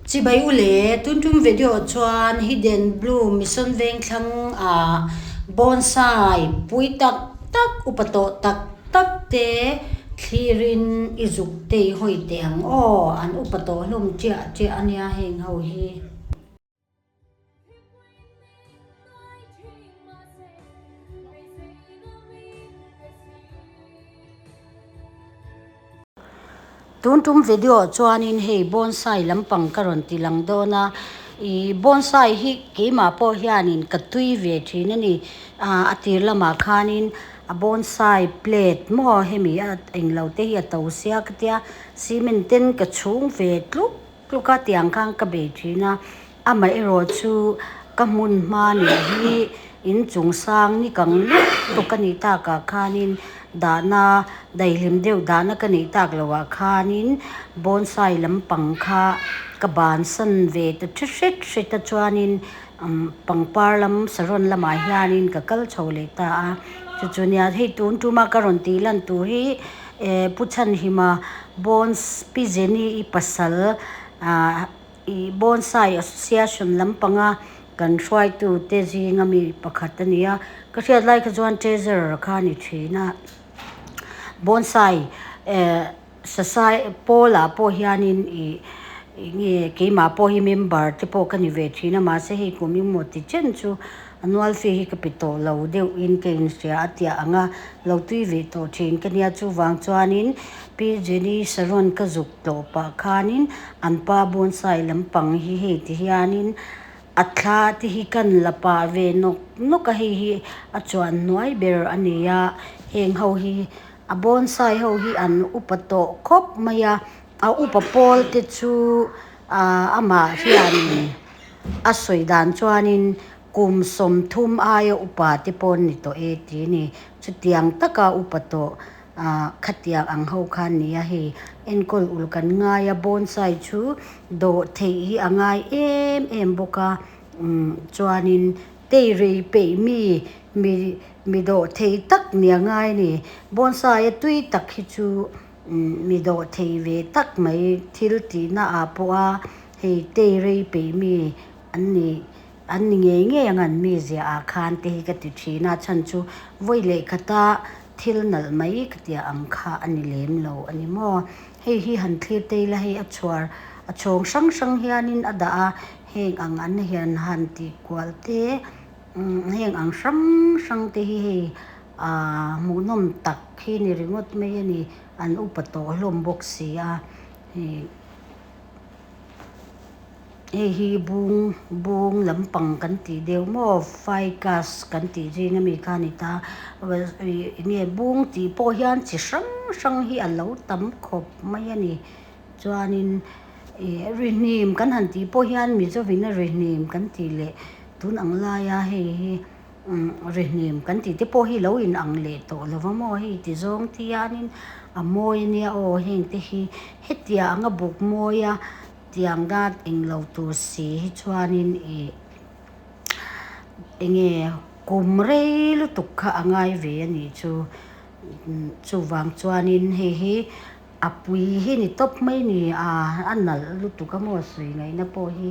Chibai u le, tun tum video chuan Hidden Blue Mission Vengthlang ah bonsai pui tak tak upa tawh tak tak te thlirin i zuk te i hawi teh ang aw, an upa tawh hlawm chiah chiah a nia heng ho hi. Tun tum video chuanin hei bonsai lampang ka rawn ti lang dawn a, ih bonsai hi keimah pawh hianin ka tui ve thin a ni. Ah a tir lamah khanin a bonsai plate maw hemi a englo te hi a to sia ka tia cement ten ka chhung ve tluk tluk a tiang khan ka bei thin a, amaherawh chu ka hmun hma nih hi inchung sang ni kang lutuk a nih takah khanin dahna daihlim deuh dahna ka neih tak loh ah khanin bonsai lampang kha ka bansan ve ta thi hret hret a chuanin pangpar lam saron lamah hianin ka kal chho leh ta a chu chu nia hei tun tuma ka rawn tih lan tur hi. Eh Pu Chhanhima Bons Pi Jenny i pasal ah i Bonsai Association lampanga kan hruaitu te zinga mi pakhat a ni a, ka hriat lai kha chuan Treasurer kha a ni thin a. Bonsai eh Sasai Pawl-ah pawh hianin i nge keimah pawh hi member te pawh ka ni ve thin a mahse hei kum engmaw ti chen chu Annual fee hi ka pe tawh lo deuh in ka inhria a tiah ang a, lo tui ve tawh thin ka nia chuvang chuanin Pi Jenny Sharon ka zuk tlawh pah khanin an pa bonsai lampang hi hei ti hianin a thla te hi kan la pah ve nawk nawk a hei hi a chuan hnuai ber a ni a, heng ho hi a bonsai ho hi an upa tawh khawp mai a, a upa pawl te chu amah hianin. A sawi dan chuanin kum 30 aia upa te pawh an ni tawh e tih a ni. Chutiang taka upa tawh khatiang ang ho kha an ni a hei. Enkawl ul kan ngai a, bonsai chu dawh theih hi a ngai em em bawk a. Chuanin teirei peih mi mi mi dawh thei tak ni a ngai a ni. Bonsai a tui tak hi chu mi dawh thei ve tak mai thil tihna ah pawh a. Hei tei rei peih mi an ni an ni ngei ngei ang an mi ziah ah khan te hi ka ti thin a chhan chu vawi leh khata thil nalh mai ka tia ang kha a ni lem lo a ni maw. Hei hi han thlir te ila hei a chhuar a chhawng hrang hrang hianin a dah a heng ang an hian han tih kual te heng ang hrang hrang te hi hei ah hmuhnawm tak hi ni ringawt mai a ni an upa tawh hlawm bawk si a hei. Hei hi bung bung lampang kan tih deuh maw ficus kan tih zing ami kha a ni ta eng nge bung tih pawh hian chi hrang hrang hi a lo tam khawp mai a ni chuanin ih rihnim kan han tih pawh hian mizovin a rihnim kan tih leh tun ang laia hei hi. Rihnim kan tih te pawh hi lo in ang leh tawh lo va maw hei ti zawng te hianin a mawi ania aw heng te hi hetiang anga buk mawi a tiang dat eng lo tur si hi chuanin ih eng nge kum rei lutuk kha a ngai ve a nih chu chuvang chuanin hei hi a pui hi ni tawp mai a ni a a nalh lutuk a maw sawi ngaihna pawh hi.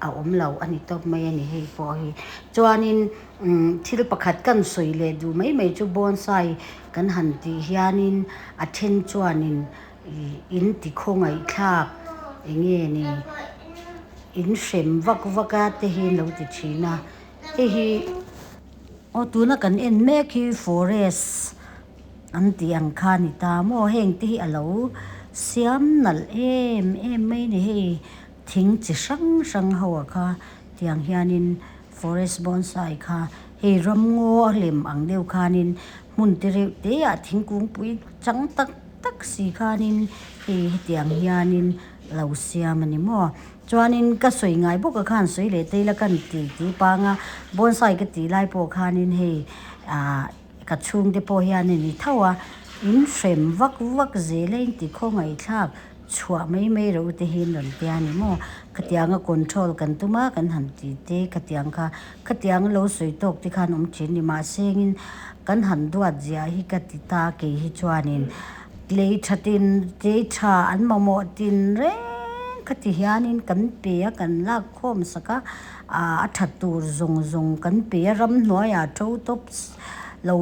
a awm lo a ni tawp mai a ni hei pawh hi. Chuanin umm thil pakhat kan sawi leh duh mai mai chu bonsai kan han tih hianin a then chuanin ih in ti khawngaihthlak eng nge ni in hrem vak vak a te hi an lo ti thin a hei hi aw tuna kan en mek hi forest an tih ang kha a ni ta maw heng te hi a lo siam nalh em em mai a ni hei. Thing chi hrang hrang ho ah kha tiang hianin forest bonsai kha hei ramngaw a lem ang deuh khanin hmun te reuh te ah thingkung pui chang tak tak si khanin hei hetiang hianin lo siam a ni maw. Chuanin ka sawi ngai bawk a khan sawi leh te ila kan ti ti pang a bonsai ka tih lai pawh khanin hei ah ka chhungte pawh hian a ni tho a in hrem vak vak zel a in ti khawngaihthlak. Chhuah mai mai reuh te hi an rawn tia ni maw? Khatianga control kan tum a, kan han ti te khatiang kha, khatiang lo sawi tawk te khan awm thin ni mahsengin kan han duat ziah hi ka ti ta kei hi chuanin lei tha tin, lei tha an mamawh tin reng. Khati hianin kan pe a, kan lak khawm sak a, a tha tur zawng zawng kan pe a, ramhnuaiah to tawp lo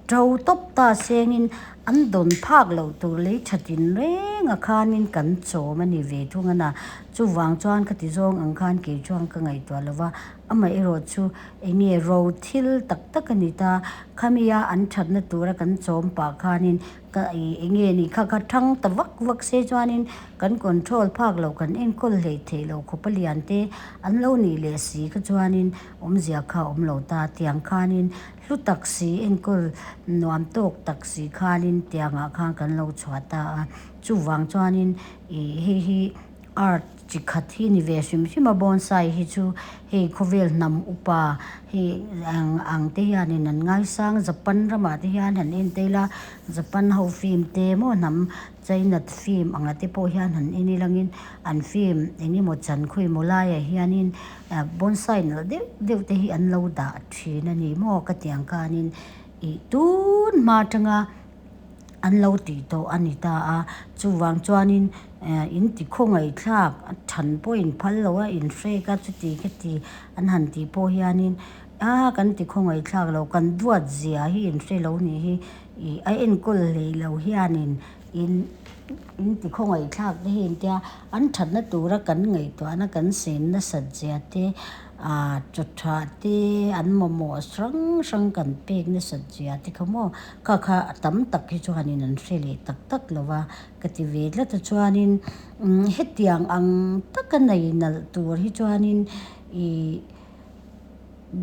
to tawp ta sengin an dawn phak loh tur lei tha tinreng a khanin kan chawm a ni ve thung a na. Chuvang chuan khati zawng ang khan kei chuan ka ngaihtuah lo va, amaherawh chu eng nge ro thil tak tak a ni ta, khamia an thatna tura kan chawm pah khanin Ka ih eng nge ni kha kha thang ta vak vak se chuanin kan control phak loh kan enkawl hleih theih loh khawpa lian te an lo nih leh si kha chuanin awmzia kha a awm lo ta tiang khanin hlu tak si enkawl nuam tawk tak si khanin tiangah khan kan lo chhuah ta a chuvang chuanin ih hei hi art chi khat hi ni ve hrim hrim a bonsai hi chu hei khawvel hnam upa hei ang ang te hianin an ngaisang Japan ramah te hian han en ta ila Japan ho film te maw hnam China film anga te pawh hian han en ilangin an film eng emaw chan khawi maw laiah hianin bonsai nalh deuh deuh te hi an lo dah thin a ni maw ka tih ang khanin ih tun hma atanga. an lo tih tawh a ni ta a, chuvang chuanin in ti khawngaihthlak a than pawh in phal lo a, in hrek a chuti khati an han tih pawh hianin a kan ti khawngaihthlak lo kan duat zia hi in hre lo nih hi ih a enkawl hlei lo hianin in in ti khawngaihthlak te hi engtia an thatna tura kan ngaihtuahna kan sen nasat zia te ah chaw tha te an mamawh hrang hrang kan pek nasat zia te kha maw. Kha kha a tam tak hi chuanin an hre leh tak tak lo va, ka ti ve tlat a chuanin hetiang ang taka nei nalh tur hi chuanin ih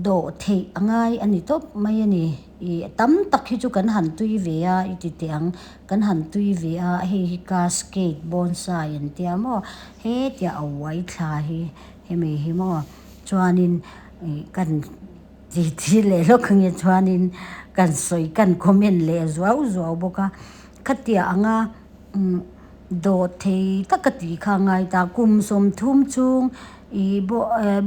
dawh theih a ngai a ni tawp mai a ni. Ih tam tak hi chu kan han tui ve a i ti teh ang, kan han tui ve a hei hi cascade bonsai an tia maw hetia a uai thla hi hemi hi maw chuanin ih kan. Titi leh lawk ange chuanin kan sawi kan comment leh zuau zuau bawk a, khatia anga dawh thei taka tih kha a ngai ta, kum 30 chung ih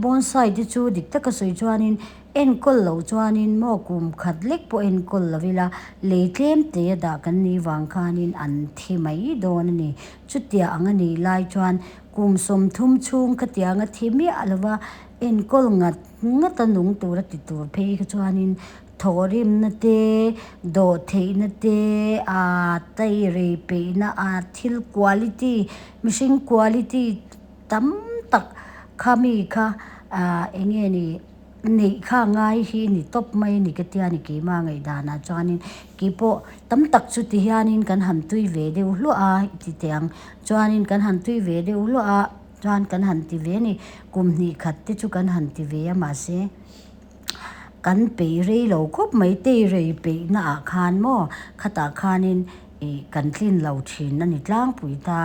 bonsai te chu dik taka sawi chuanin enkawl loh chuanin maw kum khat lek pawh enkawl lo ila lei tlem te a dah kan nih vang khanin an thi mai dawn a ni. Chutia ang a nih lai chuan kum 30 chhung khatiang anga thi miah lova enkawl ngat Ngat a nung tur a ti tur phei kha chuanin thawhrimna te, dawhtheihna te, aa teirei peihna aa thil quality mihring quality tam tak kha mi kha aa eng nge ni neih kha ngai hi ni tawp mai a ni ka tia ni keimah ngaihdanah chuanin keipawh tam tak chu ti hianin kan han tui ve deuh hluah a ti teh ang chuanin kan han tui ve deuh hluah a. Chuan kan han ti ve a ni. Kum hnih khat te chu kan han ti ve a mahse kan peih rei lo khawp mai teirei peihna ah khan maw khatah khanin ih kan tlin lo thin a ni tlangpui ta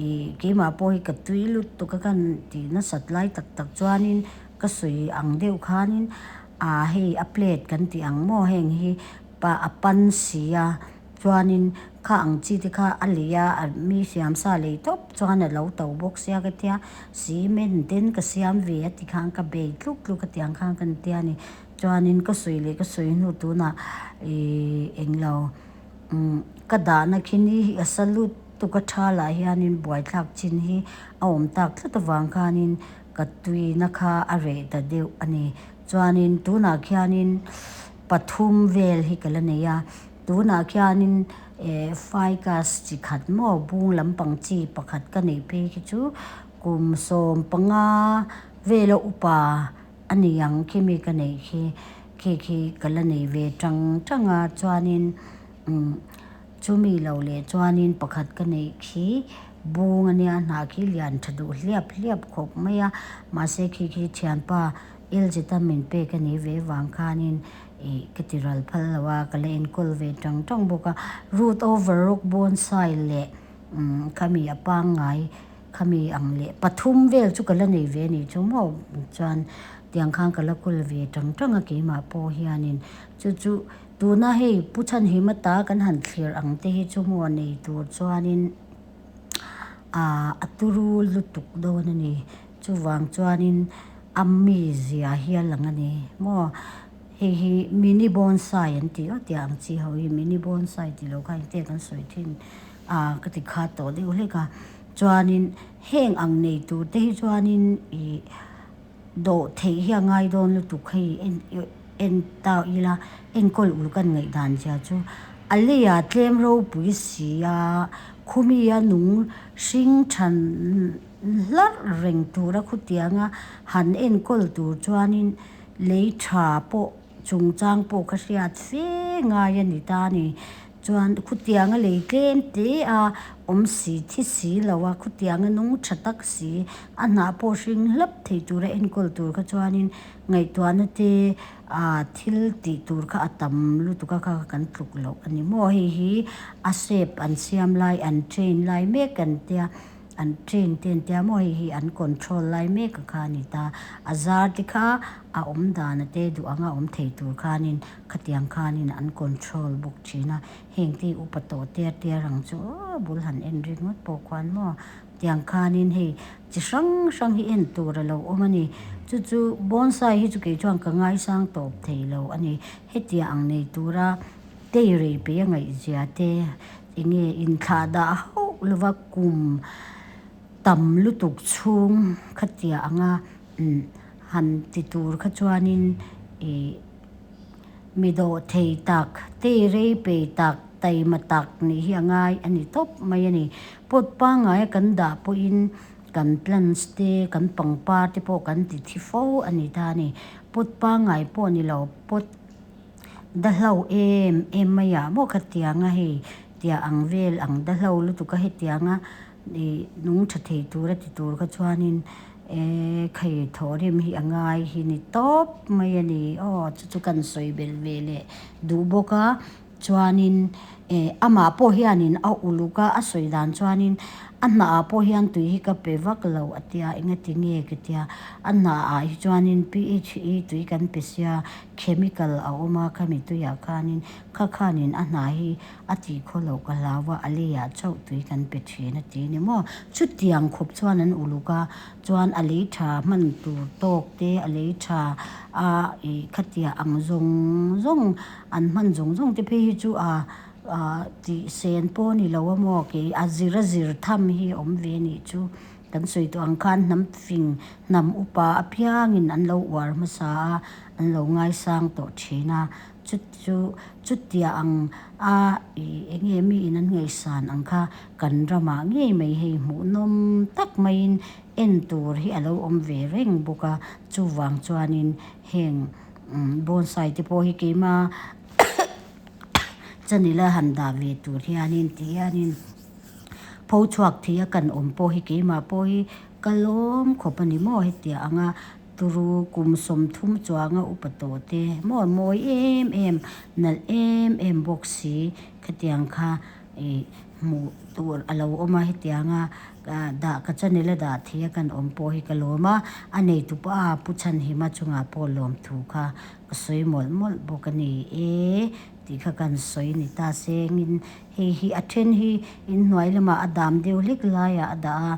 ih keimah pawh hi ka tui lutuk a kan tih nasat lai tak tak chuanin ka sawi ang deuh khanin ah hei a plate kan tih ang maw heng hi pa a pan si a. Chuanin kha ang chi te kha a lei a, a mi siam sa lei tawp chuan a lo to bawk sia ka tia, cement ten ka siam ve a ti khan ka bei tluk tluk a tiang khan ka tia a ni. Chuanin ka sawi leh ka sawi hnu tunah ihh englo umm ka dahna khi ni hi a sa lut tuk a tha lah hianin buaithlak chin hi a awm tak tlat avang khanin ka tuina kha a reh ta deuh a ni. Chuanin tunah khianin pathum vel hi ka la nei a. Tunah khianin eh ficus chi khat maw bung lampang chi pakhat ka neih phei khi chu kum 15 vela upa a ni ang khi mi ka neih khi khi khi ka la nei ve tang tang a chuanin umm chumi lo leh chuanin pakhat ka neih khi bung a nia hnah khi lian tha duh hliap hliap khawp mai a mahse khi khi thianpa Elzeta min pek a nih ve vang khanin ih ka ti ral phal lo a, ka la enkawl ve tang tang bawk a. Root over rock bonsai leh umm khami a pangngai khami ang leh pathum vel chu ka la nei ve a nih chu maw chuan tiang khan ka la kawl ve tang tang a keimah pawh hianin chu chu tuna hei Pu Chhanhima ta kan han thlir ang te hi chu maw nei tur chuanin ah a turu lutuk dawn a ni. Chuvang chuanin a mizia hi a lang a ni maw? Hei hi mini bonsai an tih aw tih ang chi ho hi mini bonsai tih loh kha engtiang kan sawi thin a ka ti kha tawh deuh hlek a. Chuanin Heng ang nei tur te hi chuanin ih dawh theih hi a ngai dawn lutuk hei en en ta ila enkawl uluk an ngaihdan zia chu a leiah tlem ropui si a khumi a nung hring than hlarh reng tura khutianga han enkawl tur chuanin lei tha pawh chungchang pawh ka hriat fe ngai a ni ta a ni. Chuan khutianga lei tlem te a awm si thi si lo a khutianga nung tha tak si a hnah pawh hring hlap thei tura enkawl tur kha chuanin ngaihtuahna te ah thil tih tur kha a tam lutuk a kha kan tluk loh a ni maw hei hi a shape an siam lai an train lai mek an tia. An train te an tia maw hei hi an control lai mek a kha a ni ta. A zar te kha a awm dan a te duh anga awm thei tur khanin khatiang khanin an control bawk thin a. Heng te hi upa tawh tiar tiar ang chu aw bul han en ringawt pawh khuan maw tiang khanin hei chi hrang hrang hi en tur a lo awm a ni. Chu chu bonsai hi chu kei chuan ka ngaisang tawp thei lo a ni. Hetiang ang nei tura teirei peih a ngaihzia te Enge inthlah dah hauh lova kum tam lutuk chhung khatia anga han ti tur kha chuanin ih mi dawh thei tak, tei rei pei tak, taima tak nih hi a ngai a ni tawp mai a ni. Pot pangngaia kan dah pawhin kan plants te, kan pangpar te pawh kan ti thi fo a ni ta a ni. Pot pangngai pawh ni lo pot. Dahlo em em mai ah maw khatianga hei tia ang vel ang dahlo lutuk a hetianga ih nung tha thei tur a ti tur kha chuanin ehh khei thawhrim hi a ngai hi ni tawp mai a ni aw chu chu kan sawi belh ve leh duh bawk a chuanin eh amah pawh hianin a uluk a a sawi dan chuanin a hnah ah pawh hian tui hi ka pe vak lo a tia engati nge ka tia a hnah ah hi chuanin phe tui kan pe sia. Chemical a awm a khami tuiah khanin kha khanin a hna hi a tih khaw loh ka hlau a, a leiah chauh tui kan pe thin a ti a ni maw? Chutiang khawp chuan an uluk a, chuan a lei tha hman tur tawk te a lei tha a ih khatiah ang zawng zawng an hman zawng zawng te phei hi chu a tih sen pawh a ni lo a maw kei a zir a zir tham hi a awm ve a nih chu. Kan sawi tawh ang khan hnam fing, hnam upa apiangin an lo uar hmasa a, an lo ngaisang tawh thin a. Chu chu chutia ang a ih eng nge miin an ngaihsan ang kha kan ramah ngei mai hei hmuhnawm tak maiin en tur hi a lo awm ve reng bawk a. Chuvang chuanin heng bonsai te pawh hi keima chanel a han dah ve tur hianin ti hianin. Pho chhuak thei a kan awm pawh hi keimah pawh hi ka lawm khawp a ni maw hetiang anga turu kum 30 chuanga upa tawh te maw mawi em em nalh em em bawk si khatiang kha ih hmuh tur a lo awm a hetianga dah ka channel a dah thei a kan awm pawh hi ka lawm a a neitupa Pu Chhanhima chungah pawh lawmthu kha ka sawi mawlh mawlh bawk a ni e tih kha kan sawi ni ta sengin Hei hi a then hi inhnuai lamah a dam deuh hlek laiah a dah a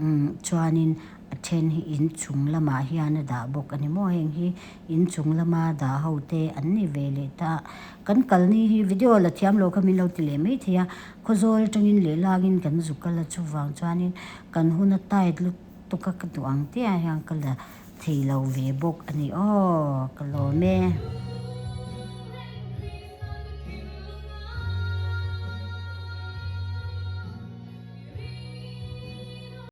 umm chuanin a then hi inchung lamah hian a dah bawk a ni maw heng hi inchung lama dah ho te an ni ve leh ta kan kalni hi video la thiam lo kha min lo ti leh mai thei a khawzawl atangin leh langin kan zuk kal a chuvang chuanin kan hun a tight lutuk a ka duh ang te ah hian ka la thei lo ve bawk a ni aw ka lawm e.